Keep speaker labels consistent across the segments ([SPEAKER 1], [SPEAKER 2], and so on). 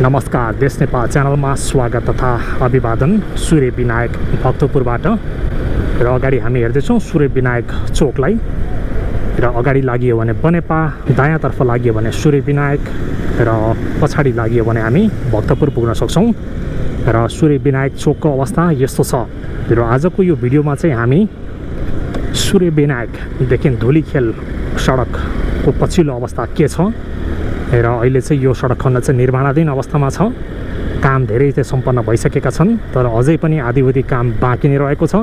[SPEAKER 1] नमस्कार, देश नेपाल च्यानलमा स्वागत तथा अभिवादन। सूर्य विनायक भक्तपुरबाट र अगाडि हामी हेर्दैछौँ सूर्य विनायक चोकलाई र अगाडि लागियो भने बनेपा, दायाँतर्फ लागियो भने सूर्य विनायक र पछाडि लागियो भने हामी भक्तपुर पुग्न सक्छौँ। र सूर्य विनायक चोकको अवस्था यस्तो छ र आजको यो भिडियोमा चाहिँ हामी सूर्य विनायकदेखि धुलीखेल सडकको पछिल्लो अवस्था के छ र अहिले चाहिँ यो सडक खण्ड चाहिँ निर्माणाधीन अवस्थामा छ। काम धेरै चाहिँ सम्पन्न भइसकेका छन्, तर अझै पनि आधीउधी काम बाँकी नै रहेको छ।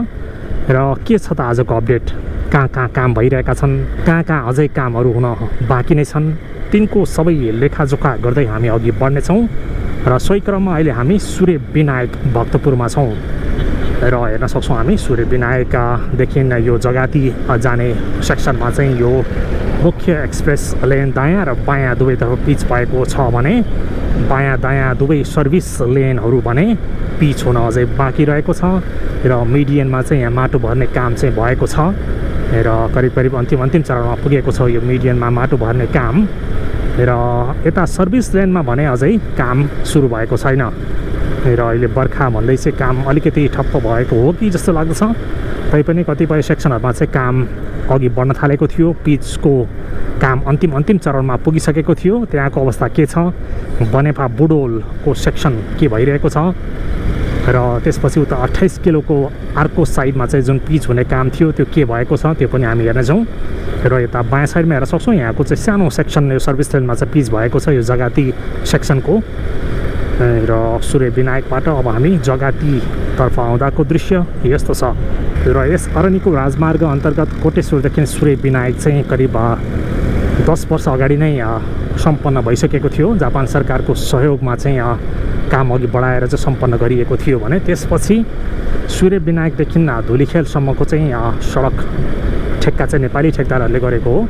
[SPEAKER 1] र के छ त आजको अपडेट, कहाँ कहाँ काम भइरहेका छन्, कहाँ कहाँ अझै कामहरू हुन बाँकी नै छन्, तिनको सबै लेखाजोखा गर्दै हामी अघि बढ्नेछौँ। र सोही क्रममा अहिले हामी सूर्य विनायक भक्तपुरमा छौँ र हेर्न सक्छौँ हामी सूर्य विनायकदेखि यो जगाती जाने सेक्सनमा चाहिँ यो मुख्य एक्सप्रेस लेन दायाँ र बायाँ दुवैतर्फ पिच भएको छ भने बायाँ दायाँ दुवै सर्भिस लेनहरू भने पिच हुन अझै बाँकी रहेको छ। र मिडियनमा चाहिँ यहाँ माटो भर्ने काम चाहिँ भएको छ र करिब अन्तिम चरणमा पुगेको छ यो मिडियनमा माटो भर्ने काम। र यता सर्भिस लेनमा भने अझै काम सुरु भएको छैन र अहिले बर्खा भन्दै चाहिँ काम अलिकति ठप्प भएको हो कि जस्तो लाग्दछ। तैपनि कतिपय सेक्सनहरूमा चाहिँ काम अघि बढ्न थालेको थियो, पिचको काम अन्तिम चरणमा पुगिसकेको थियो। त्यहाँको अवस्था के छ, बनेपा बुडोलको सेक्सन के भइरहेको छ र त्यसपछि उता 28 किलोको अर्को साइडमा चाहिँ जुन पिच हुने काम थियो त्यो के भएको छ त्यो पनि हामी हेर्नेछौँ। र यता बायाँ साइडमा हेर्न सक्छौँ यहाँको चाहिँ सानो सेक्सन यो सर्भिस लेनमा चाहिँ पिच भएको छ यो जगाती सेक्सनको। र सूर्य विनायकबाट अब हामी जगातीतर्फ आउँदाको दृश्य यस्तो छ। र यस अरनिको राजमार्ग अन्तर्गत कोटेश्वरदेखि सूर्य विनायक चाहिँ करिब 10 वर्ष अगाडि नै सम्पन्न भइसकेको थियो। जापान सरकारको सहयोगमा चाहिँ काम अघि बढाएर चाहिँ सम्पन्न गरिएको थियो भने त्यसपछि सूर्य विनायकदेखि धुलीखेलसम्मको चाहिँ सडक ठेक्का चाहिँ नेपाली ठेक्दारहरूले गरेको हो।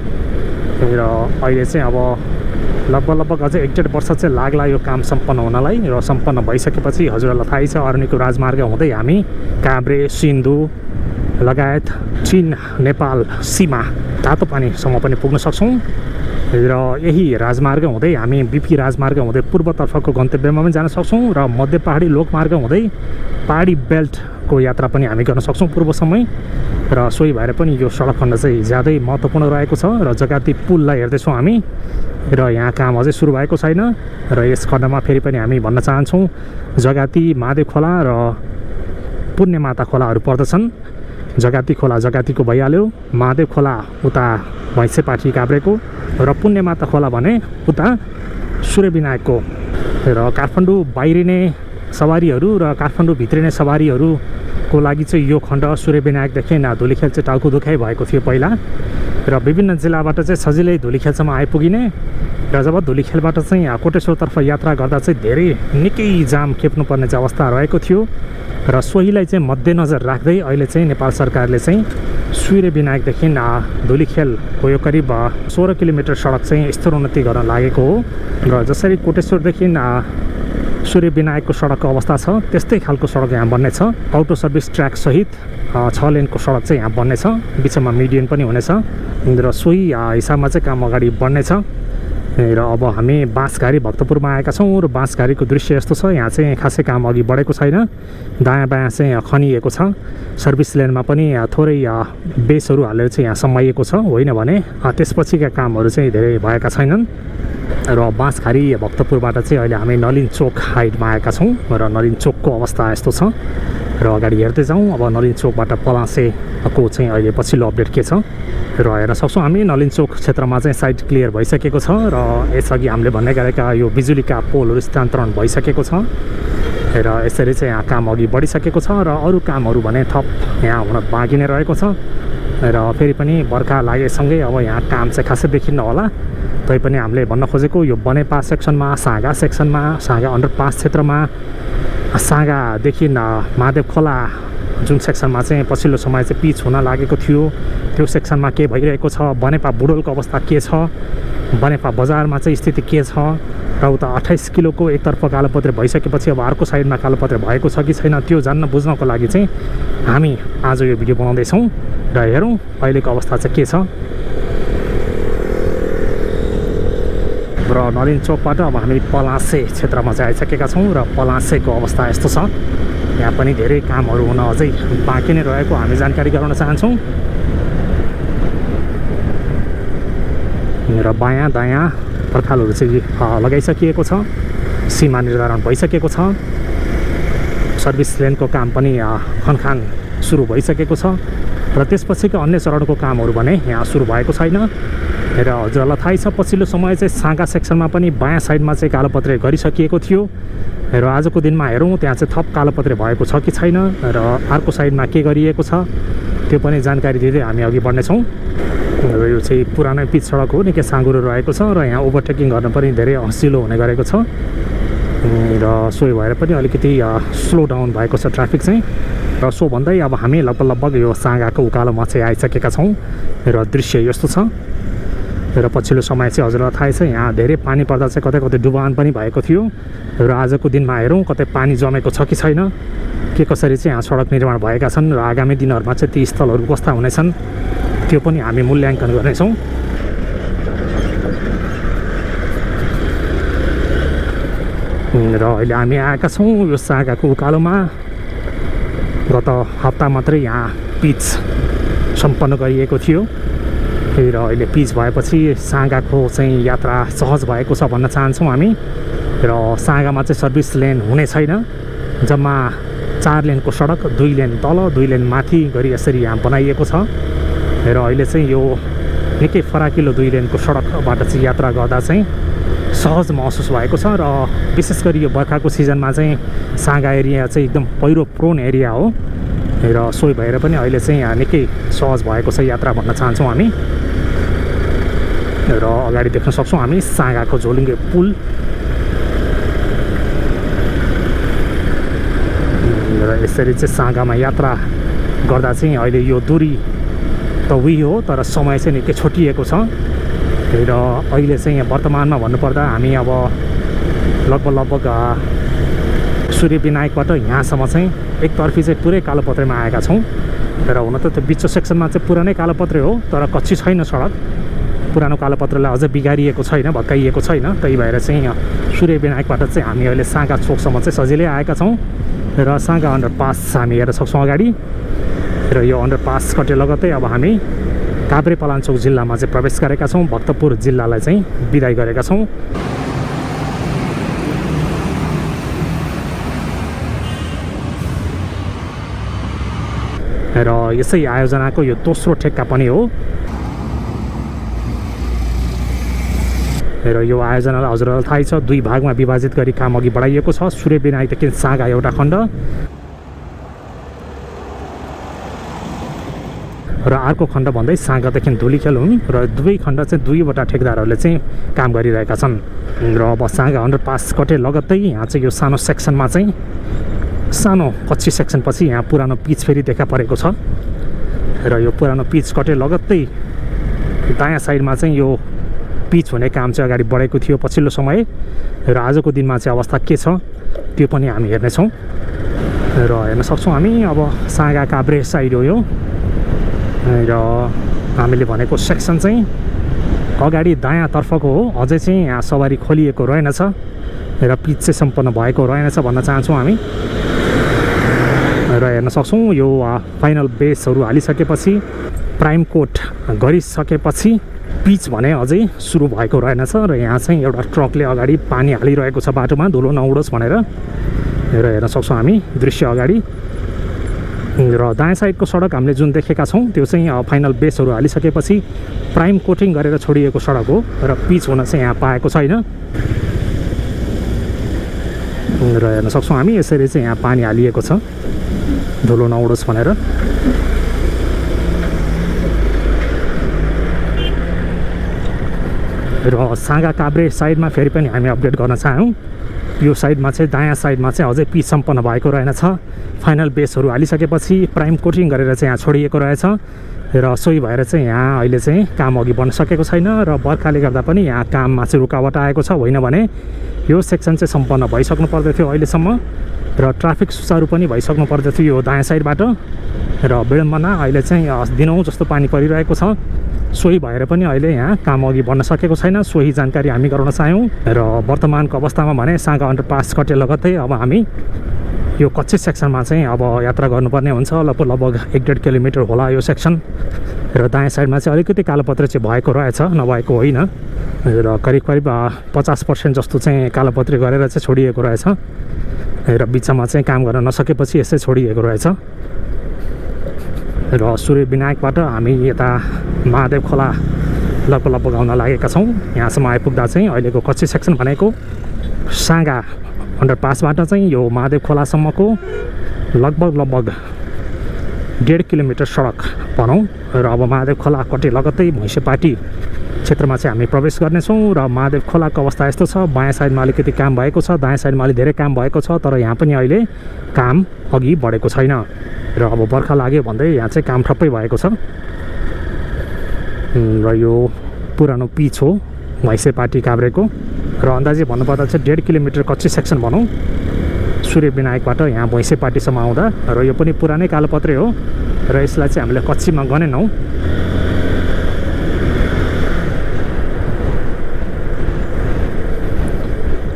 [SPEAKER 1] र अहिले चाहिँ अब लगभग अझै 1.5 वर्ष चाहिँ लाग्ला यो काम सम्पन्न हुनलाई। र सम्पन्न भइसकेपछि हजुरहरूलाई थाहै छ अरनिको राजमार्ग हुँदै हामी काभ्रे, सिन्धु लगायत चीन नेपाल सीमा तातो पानीसम्म पनि पुग्न सक्छौँ। र यही राजमार्ग हुँदै हामी बिपी राजमार्ग हुँदै पूर्वतर्फको गन्तव्यमा पनि जान सक्छौँ र मध्य पहाडी लोकमार्ग हुँदै पहाडी बेल्टको यात्रा पनि हामी गर्न सक्छौँ पूर्वसम्मै। र सोही भएर पनि यो सडक खण्ड चाहिँ ज्यादै महत्त्वपूर्ण रहेको छ। र जगाती पुललाई हेर्दैछौँ हामी र यहाँ काम अझै सुरु भएको छैन। र यस खण्डमा फेरि पनि हामी भन्न चाहन्छौँ जगाती महादेव खोला र पुण्यमाता खोलाहरू पर्दछन्। जगाती खोला जगातीको भइहाल्यो, महादेव खोला उता भैँसेपाठी काभ्रेको र पुण्यमाता खोला भने उता सूर्य विनायकको। र काठमाडौँ बाहिरिने सवारीहरू र काठमाडौँ भित्रिने सवारीहरूको लागि चाहिँ यो खण्ड सूर्य विनायकदेखि धुलीखेल चाहिँ टाउको दुखाइ भएको थियो पहिला। र विभिन्न जिल्लाबाट चाहिँ सजिलै धुलीखेलसम्म आइपुगिने र जब धुलीखेलबाट चाहिँ कोटेश्वरतर्फ यात्रा गर्दा चाहिँ धेरै निकै जाम खेप्नुपर्ने चाहिँ अवस्था रहेको थियो। र सोहीलाई चाहिँ मध्यनजर राख्दै अहिले चाहिँ नेपाल सरकारले चाहिँ सूर्य विनायकदेखि धुलीखेलको यो करिब 16 किलोमिटर सडक चाहिँ स्तरोन्नति गर्न लागेको हो। र जसरी कोटेश्वरदेखि सूर्य विनायकको सडकको अवस्था छ त्यस्तै खालको सडक यहाँ बन्नेछ। अटो सर्भिस ट्र्याक सहित 6 लेनको सडक चाहिँ यहाँ बन्नेछ, बिचमा मिडियन पनि हुनेछ। र सोही हिसाबमा चाहिँ काम अगाडि बढ्नेछ। र अब हामी बाँसघारी भक्तपुरमा आएका छौँ र बाँसघारीको दृश्य यस्तो छ। यहाँ चाहिँ खासै काम अघि बढेको छैन, दायाँ बायाँ चाहिँ खनिएको छ। सर्भिस लेनमा पनि थोरै बेसहरू हालेर चाहिँ यहाँ समाइएको छ, होइन भने त्यसपछिका कामहरू चाहिँ धेरै भएका छैनन्। र बाँसघारी भक्तपुरबाट चाहिँ अहिले हामी नलिन चोक हाइटमा आएका छौँ र नलिन चोकको अवस्था यस्तो छ। र अगाडि हेर्दै जाउँ अब नलिन चोकबाट पलासेको चाहिँ अहिले पछिल्लो अपडेट के छ। र हेर्न सक्छौँ हामी नलिन चोक क्षेत्रमा चाहिँ साइड क्लियर भइसकेको छ र यसअघि हामीले भन्ने गरेका यो बिजुलीका पोलहरू स्थानान्तरण भइसकेको छ। र यसरी चाहिँ यहाँ काम अघि बढिसकेको छ र अरू कामहरू भने थप यहाँ हुन बाँकी नै रहेको छ। र फेरि पनि बर्खा लागेसँगै अब यहाँ काम चाहिँ खासै देखिन्न होला। तैपनि हामीले भन्न खोजेको यो बनेपा सेक्सनमा, साँगा सेक्सनमा, साँगा अन्डरपास क्षेत्रमा, साँगादेखि महादेव खोला जुन सेक्सनमा चाहिँ पछिल्लो समय चाहिँ पिच हुन लागेको थियो त्यो सेक्सनमा के भइरहेको छ, बनेपा बुडोलको अवस्था के छ, बनेपा बजारमा चाहिँ स्थिति के छ, र उता 28 किलोको एकतर्फ कालोपत्रे भइसकेपछि अब अर्को साइडमा कालोपत्रे भएको छ कि छैन त्यो जान्न बुझ्नको लागि चाहिँ हामी आज यो भिडियो बनाउँदैछौँ। र हेरौँ अहिलेको अवस्था चाहिँ के छ। र नलिन चोकबाट अब हामी पलासे क्षेत्रमा चाहिँ आइसकेका छौँ र पलासेको अवस्था यस्तो छ। यहाँ पनि धेरै कामहरू हुन अझै बाँकी नै रहेको हामी जानकारी गराउन चाहन्छौँ। र बायाँ दायाँ पर्खालहरू चाहिँ लगाइसकिएको छ, सीमा निर्धारण भइसकेको छ, सर्भिस लेनको काम पनि खनखान सुरु भइसकेको छ र त्यसपछिको अन्य चरणको कामहरू भने यहाँ सुरु भएको छैन। र हजुरहरूलाई थाहै छ पछिल्लो समय चाहिँ साँगा सेक्सनमा पनि बायाँ साइडमा चाहिँ कालोपत्रे गरिसकिएको थियो र आजको दिनमा हेरौँ त्यहाँ चाहिँ थप कालोपत्रे भएको छ कि छैन र अर्को साइडमा के गरिएको छ त्यो पनि जानकारी दिँदै हामी अघि बढ्नेछौँ। र यो चाहिँ पुरानो पिच सडक हो, निकै साँघुरो रहेको छ र यहाँ ओभरटेकिङ गर्न पनि धेरै हसिलो हुने गरेको छ र सोही भएर पनि अलिकति स्लो डाउन भएको छ ट्राफिक चाहिँ। र सो भन्दै अब हामी लगभग यो साँगाको उकालोमा चाहिँ आइसकेका छौँ र दृश्य यस्तो छ। र पछिल्लो समय चाहिँ हजुरलाई थाहै छ यहाँ धेरै पानी पर्दा चाहिँ कतै कतै डुबान पनि भएको थियो र आजको दिनमा हेरौँ कतै पानी जमेको छ कि छैन, के कसरी चाहिँ यहाँ सडक निर्माण भएका छन् र आगामी दिनहरूमा चाहिँ ती स्थलहरू कस्ता हुनेछन् त्यो पनि हामी मूल्याङ्कन गर्नेछौँ। र अहिले हामी आएका छौँ यो साँगाको उकालोमा। गत हप्ता मात्रै यहाँ पिच सम्पन्न गरिएको थियो र अहिले पिच भएपछि साँगाको चाहिँ यात्रा सहज भएको छ भन्न चाहन्छौँ हामी। र साँगामा चाहिँ सर्भिस लेन हुने छैन, जम्मा 4 लेनको सडक, 2 लेन तल 2 लेन माथि गरी यसरी यहाँ बनाइएको छ र अहिले चाहिँ यो निकै फराकिलो 2 लेनको सडकबाट चाहिँ यात्रा गर्दा चाहिँ सहज महसुस भएको छ र विशेष गरी यो बर्खाको सिजनमा चाहिँ साँगा एरिया चाहिँ एकदम पहिरो प्रोन एरिया हो र सोही भएर पनि अहिले चाहिँ यहाँ निकै सहज भएको छ यात्रा भन्न चाहन्छौँ हामी। र अगाडि देख्न सक्छौँ हामी साँगाको झोलुङ्गे पुल र यसरी चाहिँ साँगामा यात्रा गर्दा चाहिँ अहिले यो दूरी त उही हो तर समय चाहिँ निकै छोटिएको छ र अहिले चाहिँ यहाँ वर्तमानमा भन्नुपर्दा हामी अब लगभग सूर्य विनायकबाट यहाँसम्म चाहिँ एकतर्फी चाहिँ पुरै कालोपत्रेमा आएका छौँ र हुन त त्यो बिचो सेक्सनमा चाहिँ पुरानै कालोपत्रे हो तर कच्ची छैन सडक, पुरानो कालोपत्रलाई अझै बिगारिएको छैन, भत्काइएको छैन। त्यही भएर चाहिँ सूर्य विनायकबाट चाहिँ हामी अहिले साँगा चोकसम्म चाहिँ सजिलै आएका छौँ र साँगा अन्डरपास हामी हेर्न सक्छौँ अगाडि। र यो अन्डरपास कटे लगत्तै अब हामी काभ्रेपलाञ्चोक जिल्लामा चाहिँ प्रवेश गरेका छौँ, भक्तपुर जिल्लालाई चाहिँ बिदाई गरेका छौँ। र यसै आयोजनाको यो दोस्रो ठेक्का पनि हो र यो आयोजनालाई हजुरहरूलाई थाहै छ 2 भागमा विभाजित गरी काम अघि बढाइएको छ। सूर्य विनायकदेखि साँगा एउटा खण्ड र अर्को खण्ड भन्दै साँगादेखि धुलीखेल हुन् र दुवै खण्ड चाहिँ 2वटा ठेकदारहरूले चाहिँ काम गरिरहेका छन्। र अब साँगा अन्डरपास कटे लगत्तै यहाँ चाहिँ यो सानो सेक्सनमा चाहिँ सानो कच्ची सेक्सनपछि यहाँ पुरानो पिच फेरि देखा परेको छ र यो पुरानो पिच कटे लगत्तै दायाँ साइडमा चाहिँ यो पिच हुने काम चाहिँ अगाडि बढेको थियो पछिल्लो समय र आजको दिनमा चाहिँ अवस्था के छ त्यो पनि हामी हेर्नेछौँ। र हेर्न सक्छौँ हामी अब साँगा काभ्रे साइड हो यो र हामीले भनेको सेक्सन चाहिँ अगाडि दायाँतर्फको हो, अझै चाहिँ यहाँ सवारी खोलिएको रहेनछ र पिच चाहिँ सम्पन्न भएको रहेनछ भन्न चाहन्छौँ हामी। र हेर्न सक्छौँ यो फाइनल बेसहरू हालिसकेपछि प्राइम कोट गरिसकेपछि पिच भने अझै सुरु भएको रहेनछ र यहाँ चाहिँ एउटा ट्रकले अगाडि पानी हालिरहेको छ बाटोमा धुलो नउडोस् भनेर। र हेर्न सक्छौँ हामी दृश्य अगाडि। र दायाँ साइडको सडक हामीले जुन देखेका छौँ त्यो चाहिँ फाइनल बेसहरू हालिसकेपछि प्राइम कोटिङ गरेर छोडिएको सडक हो र पिच हुन चाहिँ यहाँ पाएको छैन। र हेर्न सक्छौँ हामी यसरी चाहिँ यहाँ पानी हालिएको छ धुलो नउडोस् भनेर। र साँगा काभ्रे साइडमा फेरि पनि हामी अपडेट गर्न चाहौँ। यो साइडमा चाहिँ दायाँ साइडमा चाहिँ अझै पिच सम्पन्न भएको रहेनछ, फाइनल बेसहरू हालिसकेपछि प्राइम कोटिङ गरेर चाहिँ यहाँ छोडिएको रहेछ र सोही भएर चाहिँ यहाँ अहिले चाहिँ काम अघि बढ्न सकेको छैन र बर्खाले गर्दा पनि यहाँ काममा चाहिँ रुकावट आएको छ। होइन भने यो सेक्सन चाहिँ सम्पन्न भइसक्नु पर्दथ्यो अहिलेसम्म र ट्राफिक सुचारू पनि भइसक्नु पर्दथ्यो यो दायाँ साइडबाट र विडम्बना अहिले चाहिँ दिनौँ जस्तो पानी परिरहेको छ सोही भएर पनि अहिले यहाँ काम अघि बढ्न सकेको छैन। सोही जानकारी हामी गराउन चाह्यौँ र वर्तमानको अवस्थामा भने साँगा अन्डरपास कटे लगत्तै अब हामी यो कच्ची सेक्सनमा चाहिँ अब यात्रा गर्नुपर्ने हुन्छ। लगभग 1.5 किलोमिटर होला यो सेक्सन र दायाँ साइडमा चाहिँ अलिकति कालोपत्रे चाहिँ भएको रहेछ, नभएको होइन र करिब 50% जस्तो चाहिँ कालोपत्रे गरेर चाहिँ छोडिएको रहेछ र बिचमा चाहिँ काम गर्न नसकेपछि यसै छोडिएको रहेछ। र सूर्य विनायकबाट हामी यता महादेव खोला लगभग आउन लागेका छौँ। यहाँसम्म आइपुग्दा चाहिँ अहिलेको कच्ची सेक्सन भनेको साँगा अन्डरपासबाट चाहिँ यो महादेव खोलासम्मको लगभग 1.5 किलोमिटर सडक भनौँ र अब महादेव खोला कटे लगत्तै भैँसेपाटी क्षेत्रमा चाहिँ हामी प्रवेश गर्नेछौँ र महादेव खोलाको अवस्था यस्तो छ। बायाँ साइडमा अलिकति काम भएको छ, दायाँ साइडमा अलि धेरै काम भएको छ, तर यहाँ पनि अहिले काम अघि बढेको छैन र अब बर्खा लाग्यो भन्दै यहाँ चाहिँ काम ठप्पै भएको छ। र यो पुरानो पिच हो भैँसेपाटी काभ्रेको र अन्दाजे भन्नुपर्दा चाहिँ 1.5 किलोमिटर कच्ची सेक्सन भनौँ सूर्य विनायकबाट यहाँ भैँसेपाटीसम्म आउँदा र यो पनि पुरानै कालोपत्रे हो र यसलाई चाहिँ हामीले कच्चीमा गनेनौँ।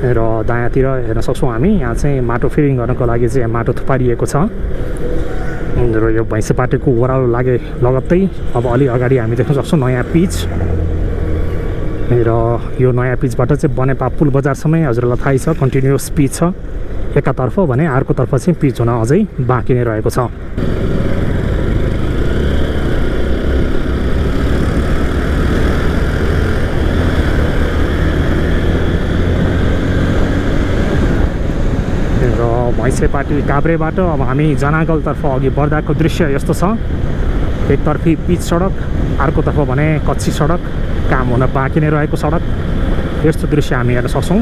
[SPEAKER 1] र दायाँतिर हेर्न सक्छौँ हामी यहाँ चाहिँ माटो फिलिङ गर्नको लागि चाहिँ यहाँ माटो थुपारिएको छ र यो भैँसेपाटीको ओह्रालो लागे लगत्तै अब अलि अगाडि हामी देख्न सक्छौँ नयाँ पिच र यो नयाँ पिचबाट चाहिँ बनेपा पुल बजारसम्मै हजुरलाई थाहै छ कन्टिन्युस पिच छ एकातर्फ भने अर्कोतर्फ चाहिँ पिच हुन अझै बाँकी नै रहेको छ। भैँसेपाटी काभ्रेबाट अब हामी जनागलतर्फ अघि बढ्दाको दृश्य यस्तो छ। एकतर्फी पिच सडक, अर्कोतर्फ भने कच्ची सडक, काम हुन बाँकी नै रहेको सडक, यस्तो दृश्य हामी हेर्न सक्छौँ।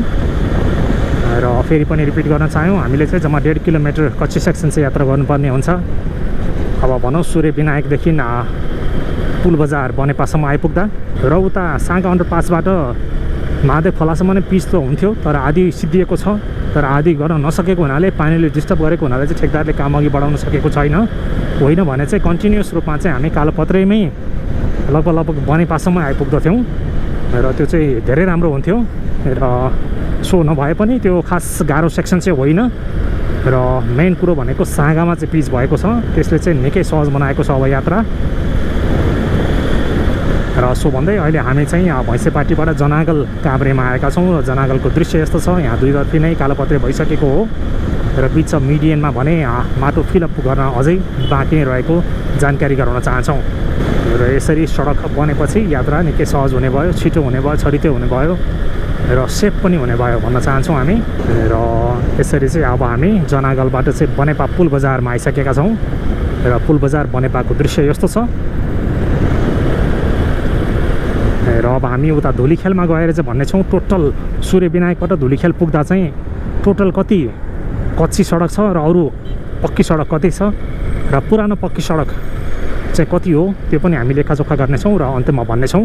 [SPEAKER 1] र फेरि पनि रिपिट गर्न चाह्यौँ हामीले चाहिँ जम्मा 1.5 किलोमिटर कच्ची सेक्सन चाहिँ यात्रा गर्नुपर्ने हुन्छ। अब भनौँ सूर्य विनायकदेखि पुल बजार बनेपासम्म आइपुग्दा र उता साँगा अन्डरपासबाट महादेव खोलासम्म नै पिच त हुन्थ्यो तर आधी सिद्धिएको छ, तर आधी गर्न नसकेको हुनाले पानीले डिस्टर्ब गरेको हुनाले चाहिँ ठेकदारले काम अघि बढाउन सकेको छैन। होइन भने चाहिँ कन्टिन्युस रूपमा चाहिँ हामी कालोपत्रेमै लगभग बनेपासम्म आइपुग्दथ्यौँ र त्यो चाहिँ धेरै राम्रो हुन्थ्यो र सो नभए पनि त्यो खास गाह्रो सेक्सन चाहिँ होइन र मेन कुरो भनेको साँगामा चाहिँ पिच भएको छ, त्यसले चाहिँ निकै सहज बनाएको छ अब यात्रा। र सो भन्दै अहिले हामी चाहिँ यहाँ भैँसेपाटीबाट जनागल काभ्रेमा आएका छौँ र जनागलको दृश्य यस्तो छ। यहाँ दुईतर्फी नै कालोपत्रे भइसकेको हो र बिच मिडियनमा भने माटो फिलअप गर्न अझै बाँकी नै रहेको जानकारी गराउन चाहन्छौँ। र यसरी सडक बनेपछि यात्रा निकै सहज हुने भयो, छिटो हुने भयो, छरितो हुने भयो र सेफ पनि हुने भयो भन्न चाहन्छौँ हामी। र यसरी चाहिँ अब हामी जनागलबाट चाहिँ बनेपा पुल बजारमा आइसकेका छौँ र पुल बजार बनेपाको दृश्य यस्तो छ। र अब हामी उता धुलीखेलमा गएर चाहिँ भन्ने छौँ टोटल सूर्य विनायकबाट धुलीखेल पुग्दा चाहिँ टोटल कति कच्ची सडक छ र अरू पक्की सडक कति छ र पुरानो पक्की सडक चाहिँ कति हो त्यो पनि हामी लेखाजोखा गर्नेछौँ र अन्त्यमा भन्नेछौँ।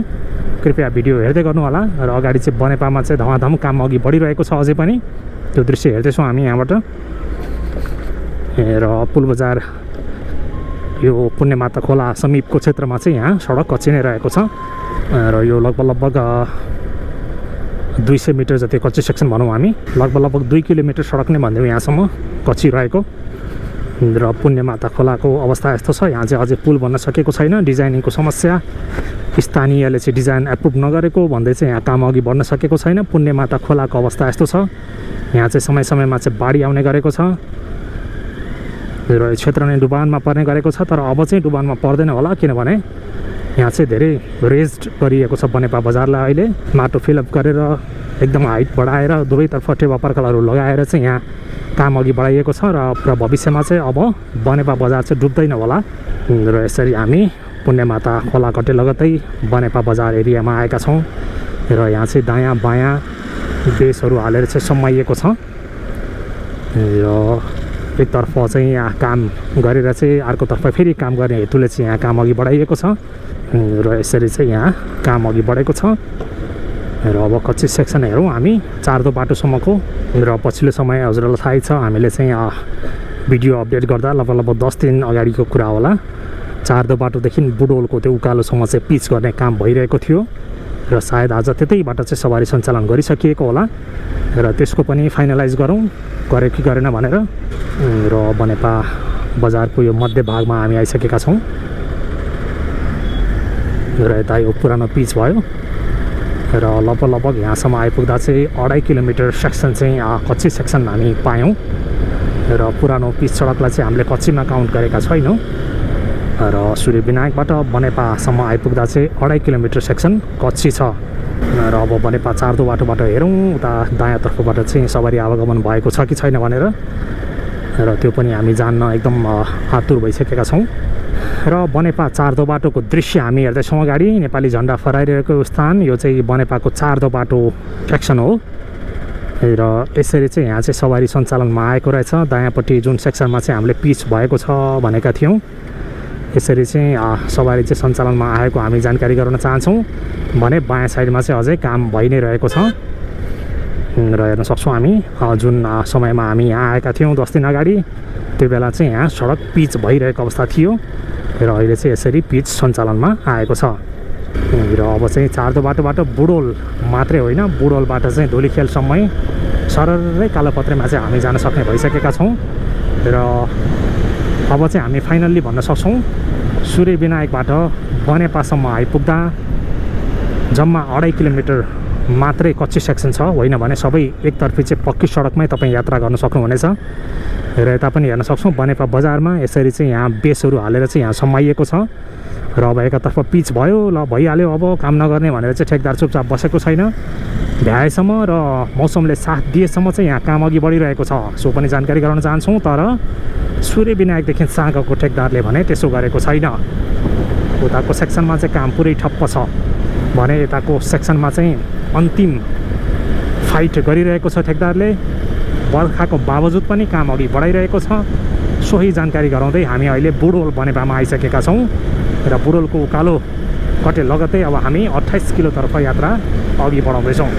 [SPEAKER 1] कृपया भिडियो हेर्दै गर्नु होला र अगाडि चाहिँ बनेपामा चाहिँ धमाधम काम अघि बढिरहेको छ अझै पनि, त्यो दृश्य हेर्दैछौँ हामी यहाँबाट। र पुल बजार यो पुण्यमाता खोला समीपको क्षेत्रमा चाहिँ यहाँ सडक कच्ची नै रहेको छ र यो लगभग 200 मिटर जति कच्ची सेक्सन भनौँ हामी, लगभग 2 किलोमिटर सडक नै भनिदिउँ यहाँसम्म कच्ची रहेको। र पुण्यमाता खोलाको अवस्था यस्तो छ, यहाँ चाहिँ अझै पुल बन्न सकेको छैन, डिजाइनिङको समस्या, स्थानीयले चाहिँ डिजाइन एप्रुभ नगरेको भन्दै चाहिँ यहाँ काम अघि बढ्न सकेको छैन। पुण्यमाता खोलाको अवस्था यस्तो छ, यहाँ चाहिँ समय समयमा चाहिँ बाढी आउने गरेको छ र क्षेत्र नै डुबानमा पर्ने गरेको छ, तर अब चाहिँ डुबानमा पर्दैन होला किनभने यहाँ चाहिँ धेरै रेज्ड गरिएको छ बनेपा बजारलाई। अहिले माटो फिलअप गरेर एकदम हाइट बढाएर दुवैतर्फ टेवा पर्खालहरू लगाएर चाहिँ यहाँ काम अघि बढाइएको छ र भविष्यमा चाहिँ अब बनेपा बजार चाहिँ डुब्दैन होला। र यसरी हामी पुण्यमाता खोला कटे लगत्तै बनेपा बजार एरियामा आएका छौँ र यहाँ चाहिँ दायाँ बायाँ बेसहरू हालेर चाहिँ समाइएको छ र एकतर्फ चाहिँ यहाँ काम गरेर चाहिँ अर्कोतर्फ फेरि काम गर्ने हेतुले चाहिँ यहाँ काम अघि बढाइएको छ र यसरी चाहिँ यहाँ काम अघि बढेको छ। र अब कच्ची सेक्सन हेरौँ हामी 4 बाटोसम्मको र पछिल्लो समय हजुरलाई थाहै छ हामीले चाहिँ भिडियो अपडेट गर्दा लगभग 10 दिन अगाडिको कुरा होला चारदो बाटोदेखि बुडोलको त्यो उकालोसम्म चाहिँ पिच गर्ने काम भइरहेको थियो र सायद आज त्यतैबाट चाहिँ सवारी सञ्चालन गरिसकिएको होला र त्यसको पनि फाइनलाइज गरौँ गरे कि गरेन भनेर। र बनेपा बजारको यो मध्य भागमा हामी आइसकेका छौँ र यता यो पुरानो पिच भयो र लगभग यहाँसम्म आइपुग्दा चाहिँ 2.5 किलोमिटर सेक्सन चाहिँ कच्ची सेक्सन हामी पायौँ र पुरानो पिच सडकलाई चाहिँ हामीले कच्चीमा काउन्ट गरेका छैनौँ र सूर्य विनायकबाट बनेपासम्म आइपुग्दा चाहिँ 2.5 किलोमिटर सेक्सन कच्ची छ र अब बनेपा चारदो बाटोबाट हेरौँ उता दायाँतर्फबाट चाहिँ सवारी आवागमन भएको छ कि छैन भनेर र त्यो पनि हामी जान्न एकदम आतुर भइसकेका छौँ। र बनेपा चारदो बाटोको दृश्य हामी हेर्दैछौँ अगाडि नेपाली झन्डा फहराइरहेको स्थान यो चाहिँ बनेपाको चारदो बाटो सेक्सन हो र यसरी चाहिँ यहाँ चाहिँ सवारी सञ्चालनमा आएको रहेछ। दायाँपट्टि जुन सेक्सनमा चाहिँ हामीले पिच भएको छ भनेका थियौँ यसरी चाहिँ सवारी चाहिँ सञ्चालनमा आएको हामी जानकारी गराउन चाहन्छौँ भने बायाँ साइडमा चाहिँ अझै काम भइ नै रहेको छ र हेर्न सक्छौँ हामी जुन समयमा हामी यहाँ आएका थियौँ 10 दिन अगाडि त्यो बेला चाहिँ यहाँ सडक पिच भइरहेको अवस्था थियो र अहिले चाहिँ यसरी पिच सञ्चालनमा आएको छ र अब चाहिँ चारदो बाटोबाट बुडोल मात्रै होइन बुडोलबाट चाहिँ धुलीखेलसम्मै सररै कालोपत्रेमा चाहिँ हामी जान सक्ने भइसकेका छौँ र अब चाहिँ हामी फाइनल्ली भन्न सक्छौँ सूर्य विनायकबाट बनेपासम्म आइपुग्दा जम्मा 2.5 किलोमिटर मात्रै कच्ची सेक्सन छ होइन भने सबै एकतर्फी चाहिँ पक्की सडकमै तपाईँ यात्रा गर्न सक्नुहुनेछ र यता पनि हेर्न सक्छौँ बनेपा बजारमा यसरी चाहिँ यहाँ बेसहरू हालेर चाहिँ यहाँ समाइएको छ र अब एकातर्फ पिच भयो ल भइहाल्यो अब काम नगर्ने भनेर चाहिँ ठेकदार चुपचाप बसेको छैन भ्याएसम्म र मौसमले साथ दिएसम्म चाहिँ यहाँ काम अघि बढिरहेको छ सो पनि जानकारी गराउन चाहन्छौँ। तर सूर्य विनायकदेखि साँगाको ठेकदारले भने त्यसो गरेको छैन उताको सेक्सनमा चाहिँ काम पुरै ठप्प छ भने यताको सेक्सनमा चाहिँ अन्तिम फाइट गरिरहेको छ ठेकदारले बर्खाको बावजुद पनि काम अघि बढाइरहेको छ। सोही जानकारी गराउँदै हामी अहिले बुडोल बनेपामा आइसकेका छौँ र बुडोलको उकालो कटे लगतै अब हामी 28 किलोतर्फ यात्रा अघि बढाउँदैछौँ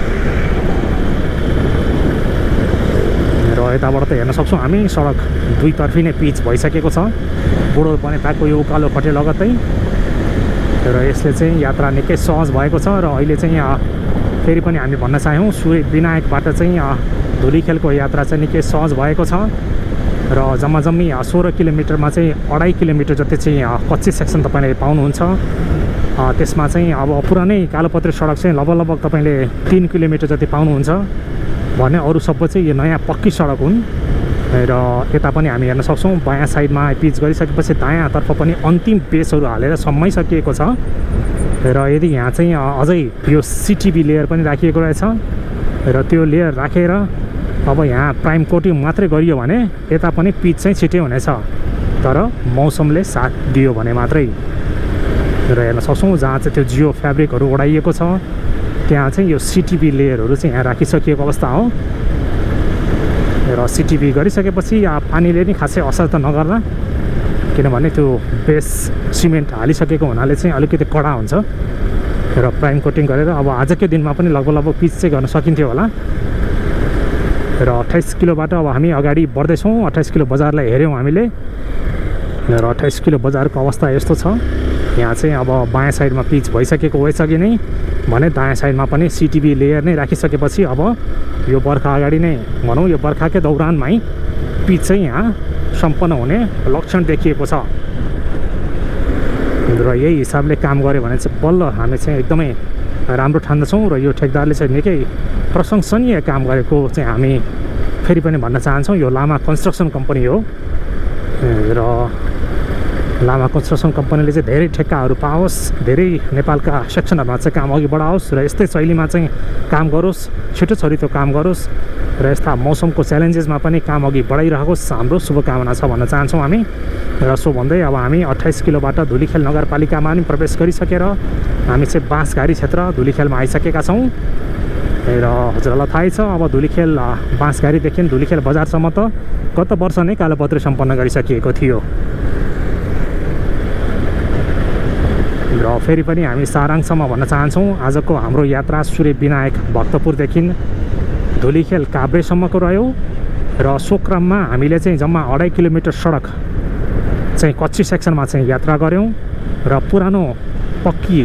[SPEAKER 1] र यताबाट त हेर्न सक्छौँ हामी सडक दुईतर्फी नै पिच भइसकेको छ बुडोल बनेपाको यो उकालो कटे लगतै र यसले चाहिँ यात्रा निकै सहज भएको छ र अहिले चाहिँ फेरि पनि हामी भन्न चाह्यौँ सूर्य विनायकबाट चाहिँ धुलीखेलको यात्रा चाहिँ निकै सहज भएको छ र जम्मी 16 किलोमिटरमा चाहिँ 2.5 किलोमिटर जति चाहिँ कच्ची सेक्सन तपाईँले पाउनुहुन्छ त्यसमा चाहिँ अब पुरानै कालोपत्रे सडक चाहिँ लगभग तपाईँले 3 किलोमिटर जति पाउनुहुन्छ भने अरू सबै चाहिँ यो नयाँ पक्की सडक हुन् र यता पनि हामी हेर्न सक्छौँ बायाँ साइडमा पिच गरिसकेपछि दायाँतर्फ पनि अन्तिम बेसहरू हालेर सम्माइसकिएको छ र यदि यहाँ चाहिँ अझै यो सिटिबी लेयर पनि राखिएको रहेछ र त्यो लेयर राखेर अब यहाँ प्राइम कोटिङ मात्रै गरियो भने यता पनि पिच चाहिँ छिटै हुनेछ तर मौसमले साथ दियो भने मात्रै र हेर्न सक्छौँ जहाँ चाहिँ त्यो जियो फ्याब्रिकहरू ओढाइएको छ त्यहाँ चाहिँ यो सिटिबी लेयरहरू चाहिँ यहाँ राखिसकिएको अवस्था हो र सिटिबी गरिसकेपछि पानीले नि खासै असर त नगर्ला किनभने त्यो बेस सिमेन्ट हालिसकेको हुनाले चाहिँ अलिकति कडा हुन्छ र प्राइम कोटिङ गरेर अब आजकै दिनमा पनि लगभग पिच चाहिँ गर्न सकिन्थ्यो होला र 28 किलोबाट अब हामी अगाडि बढ्दैछौँ। 28 किलो बजारलाई हेऱ्यौँ हामीले र 28 किलो बजारको अवस्था यस्तो छ यहाँ चाहिँ अब बायाँ साइडमा पिच भइसकेको रहेछ कि नै भने दायाँ साइडमा पनि सिटिबी लेयर नै राखिसकेपछि अब यो बर्खा अगाडि नै भनौँ यो बर्खाकै दौरानमै पिच चाहिँ यहाँ सम्पन्न हुने लक्षण देखिएको छ र यही हिसाबले काम गऱ्यो भने चाहिँ बल्ल हामी चाहिँ एकदमै राम्रो ठान्दछौँ र यो ठेकदारले चाहिँ निकै प्रशंसनीय काम गरेको चाहिँ हामी फेरि पनि भन्न चाहन्छौँ। यो लामा कन्स्ट्रक्सन कम्पनी हो र लामा कन्स्ट्रक्सन कम्पनीले चाहिँ धेरै ठेक्काहरू पाओस् धेरै नेपालका सेक्सनहरूमा चाहिँ काम अघि बढाओस् र यस्तै शैलीमा चाहिँ काम गरोस् छिटो छरितो काम गरोस् र यस्ता मौसमको च्यालेन्जेसमा पनि काम अघि बढाइरहोस् हाम्रो शुभकामना छ भन्न चाहन्छौँ हामी र सो भन्दै अब हामी 28 किलोबाट धुलीखेल नगरपालिकामा पनि प्रवेश गरिसकेर हामी चाहिँ बाँसघारी क्षेत्र धुलीखेलमा आइसकेका छौँ र हजुरहरूलाई थाहै छ अब धुलीखेल बाँसघारीदेखि धुलीखेल बजारसम्म त गत वर्ष नै कालोपत्रे सम्पन्न गरिसकिएको थियो र फेरि पनि हामी सारांशमा भन्न चाहन्छौँ आजको हाम्रो यात्रा सूर्य विनायक भक्तपुरदेखि धुलीखेल काभ्रेसम्मको रह्यो र सो क्रममा हामीले चाहिँ जम्मा 2.5 किलोमिटर सडक चाहिँ कच्ची सेक्सनमा चाहिँ यात्रा गऱ्यौँ र पुरानो पक्की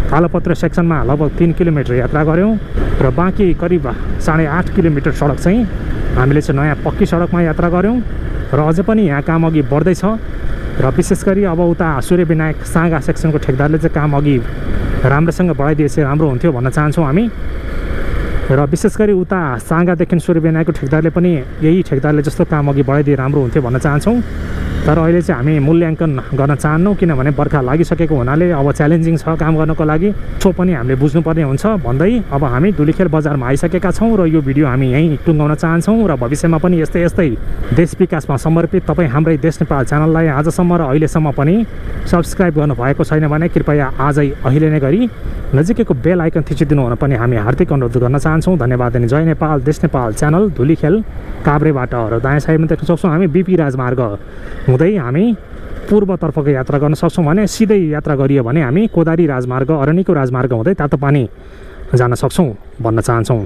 [SPEAKER 1] कालोपत्र सेक्सनमा लगभग 3 किलोमिटर यात्रा गऱ्यौँ र बाँकी करिब 8.5 किलोमिटर सडक चाहिँ हामीले चाहिँ नयाँ पक्की सडकमा यात्रा गऱ्यौँ र अझै पनि यहाँ काम अघि बढ्दैछ र विशेष गरी अब उता सूर्यविनायक साँगा सेक्सनको ठेकदारले चाहिँ काम अघि राम्रोसँग बढाइदिएछ राम्रो हुन्थ्यो भन्न चाहन्छौँ हामी र विशेष गरी उता साँगादेखि सूर्यविनायकको ठेकदारले पनि यही ठेकदारले जस्तो काम अघि बढाइदिए राम्रो हुन्थ्यो भन्न चाहन्छौँ तर अहिले चाहिँ हामी मूल्याङ्कन गर्न चाहन्नौँ किनभने बर्खा लागिसकेको हुनाले अब च्यालेन्जिङ छ काम गर्नको लागि सो पनि हामीले बुझ्नुपर्ने हुन्छ भन्दै अब हामी धुलीखेल बजारमा आइसकेका छौँ र यो भिडियो हामी यहीँ टुङ्गाउन चाहन्छौँ र भविष्यमा पनि यस्तै यस्तै देश विकासमा समर्पित तपाईँ हाम्रै देश नेपाल च्यानललाई आजसम्म र अहिलेसम्म पनि सब्सक्राइब गर्नुभएको छैन भने कृपया आजै अहिले नै गरी नजिकैको बेल आइकन थिचिदिनु हुन पनि हामी हार्दिक अनुरोध गर्न चाहन्छौँ धन्यवाद अनि जय नेपाल देश नेपाल च्यानल धुलीखेल काभ्रेबाट र दायाँ साइडमा देख्न सक्छौँ हामी बिपी राजमार्ग हुँदै हामी पूर्वतर्फको यात्रा गर्न सक्छौँ भने सिधै यात्रा गरियो भने हामी कोदारी राजमार्ग अरनिको राजमार्ग हुँदै तातोपानी जान सक्छौँ भन्न चाहन्छौँ।